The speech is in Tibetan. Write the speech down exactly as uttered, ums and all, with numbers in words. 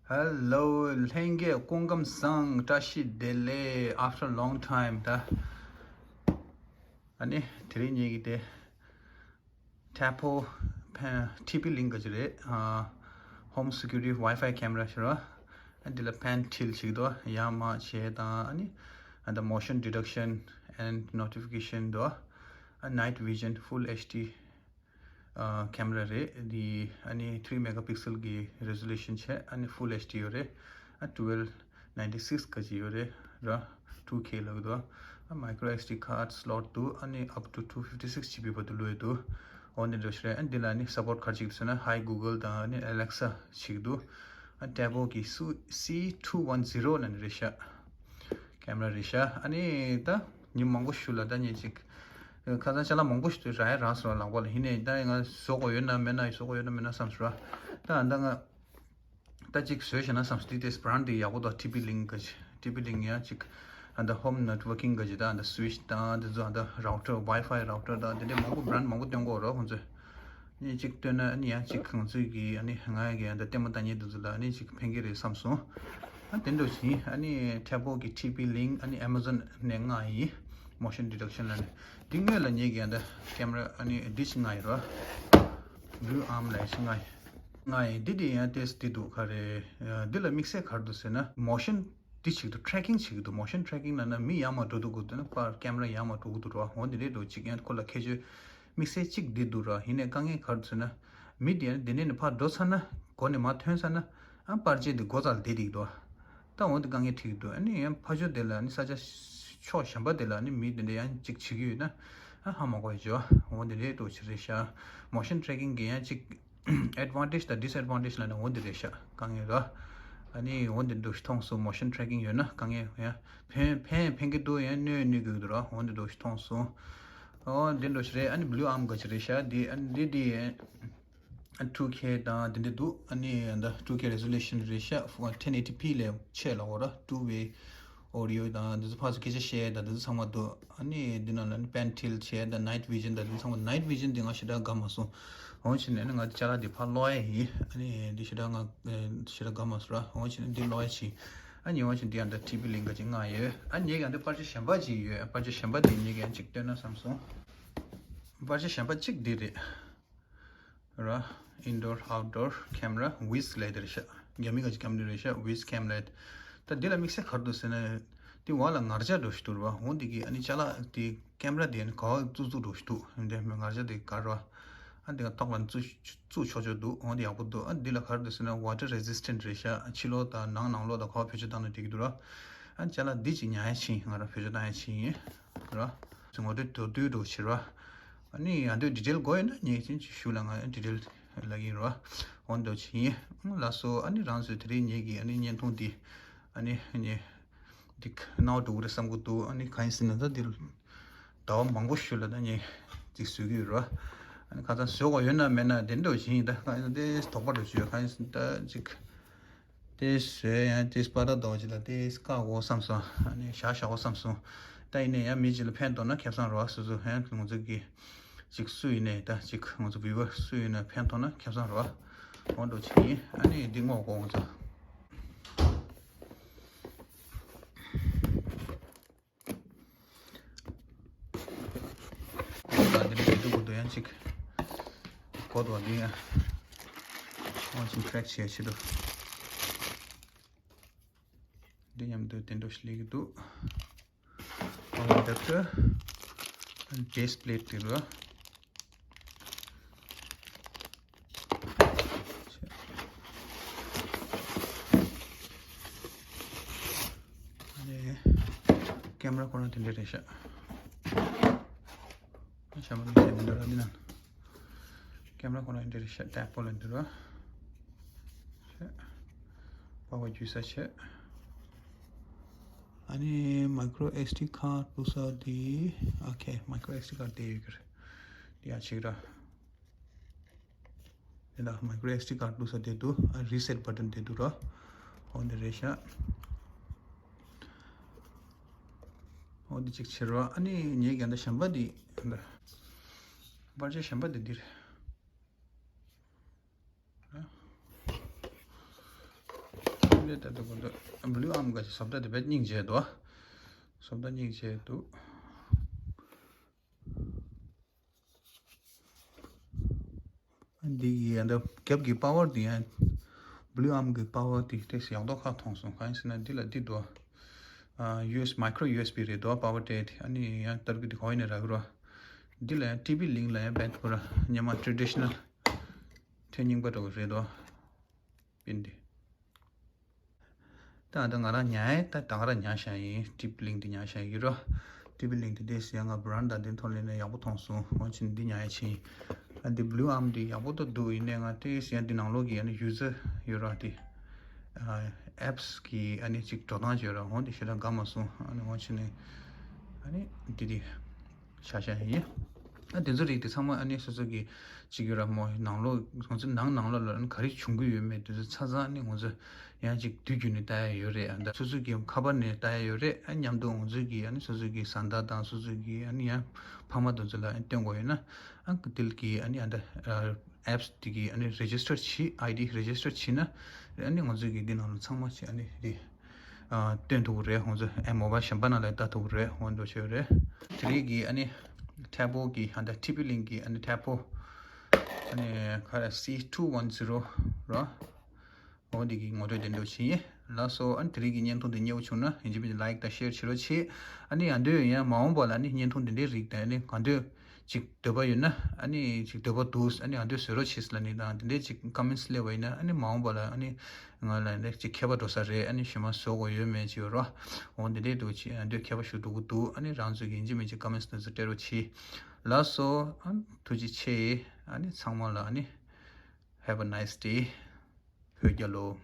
Hello ལྷན་རྒྱས་སྐུ་ཁམས་བཟང་། བཀྲ་ཤིས་བདེ་ལེགས། After a long time ད། ཨ་ནི་དེ་རིང་ངེད་ཀྱི་དེ་Tapo Pan- TP-Link ག་ཅི་རེད། ཨ། Home Security Wi-Fi camera ཞིག་རེད། ཨ་འདི་ལ་pan tilt བྱེད་ཀྱི་འདུག་ཡར་མར་བྱེད་དང་ཨ་ནི་ཨ་ད་motion detection and notification འདུག་ཨ་night vision full HD ཨ་camera རེད། འདི་ཨ་ནི་three megapixel གི་resolution བྱས། ཨ་ནི་full HD ཡོད་རེད། ཨ་twelve ninety six ག་ཅི་ཡོད་རེད་ར། two K ལབ་ཀྱི་འདུག་ཨ་micro SD card slot འདུག་ཨ་ནི་up to two fifty six GB བར་དུ་ལོས་འདུག་འོ་འདི་འདྲ་ཞིག་རེད། ཨ་འདི་ལ་ནི་support ག་རེ་བྱེད་ཀྱི་འདུག་ཟེར་ན། Hi Google དང་ཨ་ནི་Alexa བྱེད་ཀྱི་འདུག་ཨ་Tapo གི་སུ- C two one zero ནང་ནས་རེད་ཤག camera རེད་ཤག་ཨ་ནི་ད་ཉིན་མང་པོ་ཞིག་ལ་ད་ངས་ཅིག་ཁ་སང་ཅ་ལག་མང་པོ་ཞིག་རག་ཡ་རག་སོང་ར། ལག་པ་ལ། ཡིན་ནའི་ད་ང་བཟོ་དགོས་ཡོད་ན་མེད་ན། བཟོ་དགོས་ཡོད་ན་མེད་ན་བསམ་སོང་ར། ད་ཨ་ད་ང་ད་ཅིག་བཟོས་བྱས་ན་བསམ་སོང་། དེ་དེ་brand དེ་ཡག་པོ་འདུག TP-Link ག་ཅི། TP-Link ཡང་ཅིག་ཨ་ད་home networking ག་ཅི། ད་ཨ་ད་switch དང་དེ་ཚོ། ཨ་ད་router Wi-Fi router དང་དེ་འདྲ་མང་པོ་brand མང་པོ་སྟོན་གོ་ར་ཁོང་ཚོས། ཨ་ནི་ཅིག་སྟོན་ན་ཨ་ནི་ཡང་ཅིག་ཁོང་ཚོས་ཀྱི་ཨ་ནི་ང་གི་ཨ་ད་ལྟད་མོ་ལྟ་མཁན་དེ་ཚོ་ལ་ཨ་ནི་ཅིག་ཕན་གྱི་རེད་བསམ་སོང་། ཨ་དེ་འདྲ་ཞིག་ཨ་ནི་Tapo གི TP-Link ཨ་ནི་Amazon ནས་མངགས་ཡིན། motion detection ལ་ནི། འདི་སྔོན་ལ་ངེད་ཀྱི་ཨ་ད་camera ཨ་ནི་འདི་ཞིག་མངགས་ཡིན་ར། Blue Arm ལ་ཞིག་མངགས་ཡིན། མངགས་ཡིན། འདི་དེ་ཡང་ཏོག་ཙམ་འདི་འདུག་ག་རེ། འདི་ལ་དམིགས་བསལ་ག་རེ་འདུག་ཟེར་ན། motion འདི་བྱེད་ཀྱི་འདུག tracking བྱེད་ཀྱི་འདུག motion tracking ལབ་ན་མི་ཡར་མར་འགྲོ་འདུག་གི་འདུག་ན། པར་camera ཡར་མར་འགྲོ་གི་འདུག་ར། འོ་འདི་འདྲས་འདུག་ཅིག་ཡང་ཁོ་ལ་ཁྱད་ཆོས་དམིགས་བསལ་གཅིག་འདི་འདུག་ར། ཡིན་ནའི་དཀའ་ངལ་ག་རེ་ཟེར་ན། མི་དེ་ཡང་འདི་ནས་ནི་ཕར་འགྲོ་ཚར་ན། སྒོ་ནས་མར་ཐོན་ཚར་ན། ཨ་པར་ཆས་འདི་སྒོ་རྩ་ལ་བསྡད་བསྡད་ཀྱི་འདུག་ད་འོ་འདི་དཀའ་ངལ་འཕྲད་ཀྱི་འདུག་ཨ་ནི་ཡང་ཕར་ཕྱོགས་དེ་ལ་ནི་ས་ཆ་ཕྱོགས་གཞན་པ་དེ་ལ་ནི་མི་དེ་འདྲ་ཡང་ཅིག་བྱེད་ཀྱི་ཡོད་ན། ཨ་ཧ་མ་གོ་ཡ་ཅོ། འོ་འདི་འདྲས་འདུག་ཅིག་རེད་ཤག motion tracking གི་ཡང་ཅིག advantage དང་disadvantage ལབ་ན་འོ་འདི་རེད་ཤག་དཀའ་ངལ་ར། ཨ་ནི་འོ་འདི་འདྲ་ཞིག་མཐོང་སོང་། motion tracking ཡོད་ན་དཀའ་ངལ་ཡང་ཕན་ཕན་ཕན་གྱི་འདུག་ཡང་གནོད་གནོད་ཀྱི་འདུག་ར། འོ་འདི་འདྲ་ཞིག་མཐོང་སོང་། འོ་འདི་འདྲ་ཞིག་རེད། ཨ་ནི་Blue Arm ག་ཅི་རེད་ཤག་འདི་ཨ་ནི་འདི་འདི་two K དང་འདི་འདྲ་འདུག་ཨ་ནི་ད་two K resolution རེད་ཤག ten eighty p ལས་ཆེ་ལ་འོ་ར། two way audio དང་འདི་ཚོ་ཕར་ཚུར་སྐད་ཆ་བཤད་དང་འདི་ཚོ་ཚང་མ་འདུག་ཨ་ནི་འདི་ནང་ལ་ནི་pan tilt བྱས་དང་night vision དང་འདི་ཚང་མ། night vision འདི་ང་ཞེ་དྲག་དགའ་མ་སོང་། འོ་བྱས་ནས་ནི་ང་འདི་ཅ་ལག་འདི་ཕར་སློག་ཡ་ཡིན། ཨ་ནི་འདི་ཞེ་དྲག་ང་ཞེ་དྲག་དགའ་མ་སོང་ར། འོ་བྱས་ནས་འདི་སློག་ཡ་བྱས། ཨ་ནི་འོ་བྱས་འདི་ཡང་ད་TP-Link ག་ཅིག་མངགས་ཡོད། ཨ་ངེད་ཀྱང་འདི་པར་ཆས་གཞན་པ་ཅིག་ཡོད། པར་ཆས་གཞན་པ་འདི་ངེད་ཀྱང་ཅིག་སྟོན་ན་བསམ་སོང་། པར་ཆས་གཞན་པ་གཅིག་འདི་རེད། ར། indoor outdoor camera Wiz ལབ་དེ་རེད་ཤག་རྒྱ་མི་ག་ཅིག་camera རེད་ཤག Wiz cam ལབ། ད་འདི་ལ་དམིགས་བསལ་ག་རེ་འདུག་ཟེར་ན། འདི་འོག་ལ་ངར་ལྕགས་འདྲ་ཞིག་འདུག་ར། འོ་འདི་གི་ཨ་ནི་ཅ་ལག་དེ་camera དེ་ཨ་ནི་ག་བ་བཙུགས་བཙུགས་འདྲ་ཞིག་འདུག་འདི་ངར་ལྕགས་དེ་ག་ར། ཨ་འདི་ག་ཐོག་ལ་བཙུགས་བཙུགས་ཆོག་ཆོག་འདུག་འོ་འདི་ཡག་པོ་འདུག་ཨ་འདི་ལ་ག་རེ་འདུག་ཟེར་ན་water resistant རེད་ཤག་ཕྱི་ལོགས་དང་ནང་ནང་ལོགས་དང་ག་བ་བེད་སྤྱོད་བཏང་ན་འགྲིག་གི་འདུག་ར། ཨ་ཅ་ལག་འདི་ཅིག་ཉར་ཡ་ཕྱིན། ང་ར་བེད་སྤྱོད་བཏང་ཡ་ཕྱིན་ཡིན་ར། ངོ་སྤྲོད་མདོར་བསྡུས་འདྲ་བྱེད་ར། ཨ་ནི་ཡང་དུ་detail དགོས་ཡོད་ན་ངས་ཅིག་ཞུ་ལ་ང་detail ལབ་ཀྱི་ཡིན་ར། འོ་འདྲ་བྱེད་ཡིན། ལགས་སོ། ཨ་ནི་རང་ཚོས་དེ་རིང་ངེད་ཀྱི་ཨ་ནི་བརྙན་ཐུང་འདི་ཨ་ནི་ངས་འདི་གནང་བ་འགྲོ་གི་རེད་བསམ་གྱི་འདུག་ཨ་ནི་གང་ཡིན་ཟེར་ན་ད་འདི་ཟླ་བ་མང་པོ་ཞིག་ལ་ད་ངས་ཅིག་བཟོ་གི་ཡོད་ར། ཨ་ནི་ཁ་སང་བཟོ་དགོས་ཡོད་ན་མེད་ན་དེ་འདྲ་བྱེད་ཡིན། ད་གང་ཡིན་ཟེར་ན་དེ་དོགས་པ་འདྲ་བྱེད་ཡོད། གང་ཡིན་ཟེར་ན་ད་ཅིག་དེ་བཟོས་ཡང་དེ་སྤར་ཏ་འདྲ་བ་ཅིག་ལ་དེ་བཀག་དགོས་བསམ་སོང་། ཨ་ནི་བཞག་བཞག་དགོས་བསམ་སོང་། ད་ཡིན་ནའི་ཡང་མི་གཅིག་ལ་ཕན་ཐོགས་ན་ཁེ་བཟང་རེད་བ། སོ་སོ་ཡང་ང་ཚོ་གི་ཅིག་སུ་ཡིན་ནའི་ད་ཅིག་ང་ཚོ་viewer སུ་ཡིན་ན་ཕན་ཐོགས་ན་ཁེ་བཟང་རེད་བ། འོ་འདྲ་བྱེད་ཡིན། ཨ་ནི་འདི་སྔོག་དགོས་ང་ཚོ། ད་འདི་འདྲ་བྱེད་དུས་གོ་དུ་ཡང་ཅིག་གོ་དུ་བ་འདི་ཡང་ཨང་ཅིག་track བྱེད་ཆེད་དུ་འདི་མཉམ་དུ་དེ་འདྲ་ཞིག་ལས་ཀྱི་འདུག་ཨང་ད་ལྟ་base plate དེ་རུ། ཨ་ནི་camera ཁོ་རང་དེ་འདྲ་རེད་ཤག་ཤ་མ་ནི་དེ་འདྲ་ར་འདི་ན། camera ཁོ་རང་དེ་འདྲ་རེད་ཤག Tapo ལ་འདི་ར། པ་བ་རྒྱུས་ས་ཆེ། ཨ་ནི་micro SD card བླུགས་ས་དེ། okay, micro SD card དེ་ཡོད་ཀྱི་རེད། དེ་ཡ་ཆིག་ར། དེ་ལ་micro SD card བླུགས་ས་དེ་འདུག་ཨ་reset button དེ་འདུག་ར། འོ་འདི་རེད་ཤག་འོ་འདི་གཅིག་བྱེད་ར། ཨ་ནི་ངས་ཀྱང་འདི་གཞན་པ་འདི་འདི། པར་ཆས་གཞན་པ་འདི་འདི་རེད། ལས་ད་དུ་གོ་འདུག Blue Arm ག་ཅིག་བཟོ་ལྟ་དེ་བས་སྙིང་རྗེ་འདུག་བཟོ་ལྟ་སྙིང་རྗེ་འདུག་འདི་ཡི་ཡང་འདི་རྒྱབ་ཀྱི་པ་ཝར་འདི་ཡང་Blue Arm གི་པ་ཝར་འདི་ཏོག་ཙམ་ཡག་ཐོག་ཁག་མཐོང་སོང་། གང་ཡིན་ཟེར་ན་འདི་ལ་འདི་འདུག་ཨ། ཡུ་ཨེས་མའི་ཀྲོ་ཡུ་ཨེས་བི་རེད་འདུག་པ་ཝར་དེ་ཨ་ནི་ཡང་ལྟར་གི་འདི་ག་བ་ཡིན་ནས་རག་གི་རོ། འདི་ལ་ཡང་ཊི་བི་ལིང་ལ་ཡང་བན་ཁོ་ར་ཉི་མ་ཊེ་ཌི་ཤི་ནལ་ཐེངས་རྙིང་པ་འདྲ་བོ་རེད་འདུག་པིན་འདི། ད་ད་ང་རང་ཉར་ཡས་ད་ད་ག་རང་ཉར་བཞག་ཡིན། ཊི་བི་ལིང་འདི་ཉར་བཞག་ཡིན་རོ། ཊི་བི་ལིང་འདི་འདྲས་ཟེར་ཡ་ང་བྷི་རན་ཌི་དང་འདི་ཐོག་ལས་ནས་ཡག་པོ་མཐོང་སོང་། འོ་ཕྱིན་འདི་ཉར་ཡས་ཕྱིན། ཨ་འདི་Blue Arm འདི་ཡག་པོ་ད་འདུག་ཡིན་ནའི་ང་ཏོག་ཙམ་ཡང་འདི་ནང་ལོགས་ཀྱི་ཨ་ནི་ཡུ་ཛར་ཡོད་ར་འདི་ཨ་ཨེབ་སི་གི་ཨ་ནི་ཅིག་འགྲོ་སྟངས་ཅིག་ཡོད་ར། འོ་འདི་ཞེ་དྲག་དགའ་མ་སོང་། ཨ་ནི་འོ་ཕྱིན་ནས་ཨ་ནི་འདི་འདི། ཆ་བཞག་ཡིན། ཨ་དེ་ཚོ་རིགས་དེ་ཚང་མ་ཨ་ནི་སོ་སོ་གི་གཅིག་ཡོད་ར་མོ། ནང་ལོགས་ང་ཚོ་ནང་ནང་ལོགས་ལ་ཨ་ནི་ག་རེ་བྱུང་གི་ཡོད་མེད་དེ་ཚོ་ཆ་ཚང་ཨ་ནི་ང་ཚོ་ཡང་གཅིག་དུས་རྒྱུན་ནས་ལྟ་ཡ་ཡོད་རེད། ཨ་ད་སོ་སོ་གི་ཁ་པར་ནས་ལྟ་ཡ་ཡོད་རེད། ཨ་མཉམ་དུ་ང་ཚོ་གི་ཨ་ནི་སོ་སོ་གི་བཟའ་ཟླ་དང་སོ་སོ་གི་ཨ་ནི་ཡང་ཕ་མ་དེ་ཚོ་ལ་ཨ་ནི་སྟོན་དགོས་ཡོད་ན་ཨ་དེ་གི་ཨ་ནི་ཨ་ད་ཨེབ་སི་དེ་གི་ཨ་ནི་རེ་ཇི་སི་ཊར་བྱེད། ཨའི་ཌི་རེ་ཇི་སི་ཊར་བྱེད་ན་ཨ་ནི་ང་ཚོ་གི་འདི་ནང་ལ་ཚང་མ་བྱེད་ཨ་ནི་རེད། ཨ་སྟོན་ཐུབ་ཀྱི་རེད། ཁོང་ཚོ་ཨེ་མོ་བྷལ་གཞན་པ་ནང་ལ་ལྟ་ཐུབ་ཀྱི་རེད། འོ་འདྲ་བྱས་རེད། དེ་རིང་གི་ཨ་ནི་ཊེབ་ལེཊ་གི་ཨ་ནི་ཊི་བི་ལིང་གི་ཨ་ནི་ཊེབ་ལེཊ་ཨ་ནི་ག་རེ་སི་ཊུ་ཝན་ཛི་རོ་ར། འོ་འདི་གི་ངོ་སྤྲོད་དེ་འདྲ་བྱས་ཡིན། ལགས་སོ། ཨ་ནི་དེ་རིང་གི་བརྙན་ཐུང་འདི་མཉེས་པོ་བྱུང་ན་ཡིན་གཅིག་མིན་གཅིག་ལའིཀ་དང་ཤེར་བྱེད་རོགས་བྱེད། ཨ་ནི་ཡང་དོན་ཡང་མ་འོངས་པ་ལ་ཨ་ནི་བརྙན་ཐུང་འདི་འདྲའི་རིགས་དང་ཨ་ནི་གང་འདོད་ཅིག་འདོད་པ་ཡོད་ན་ཨ་ནི་ཅིག་འདོད་པ་འདུག་ཨ་ནི་ཨ་འདོད་བཟོ་རོགས་བྱེད་ཟེར་ལབ་ནི་དང་དེ་འདྲའི་ཅིག་ཀོ་མེན་ཊི་སླེབས་པ་ཡིན་ན་ཨ་ནི་མ་འོངས་པ་ལ་ཨ་ནི་ང་ལ་ཨ་ནི་ཅིག་མཁས་པ་འགྲོ་ས་རེད། ཨ་ནི་གཞན་མ་བཟོ་དགོས་ཡོད་མེད་ཅིག་ཡོད་རོགས། འོ་འདི་འདྲའི་འདུག་ཅིག་ཨ་འདོད་མཁས་པ་ཞིག་འགྲོ་གི་འདུག་ཨ་ནི་རང་ཚོ་གི་ཡིན་གཅིག་མིན་གཅིག་ཀོ་མེན་ཊི་དེ་ཚོ་སྤྲད་རོགས་གྱིས། ལགས་སོ། ཨ་ཐུགས་རྗེ་ཆེ། ཨ་ནི་ཚང་མ་ལ་ཨ་ནི་Have a nice day. བོད་རྒྱལ་ལོ།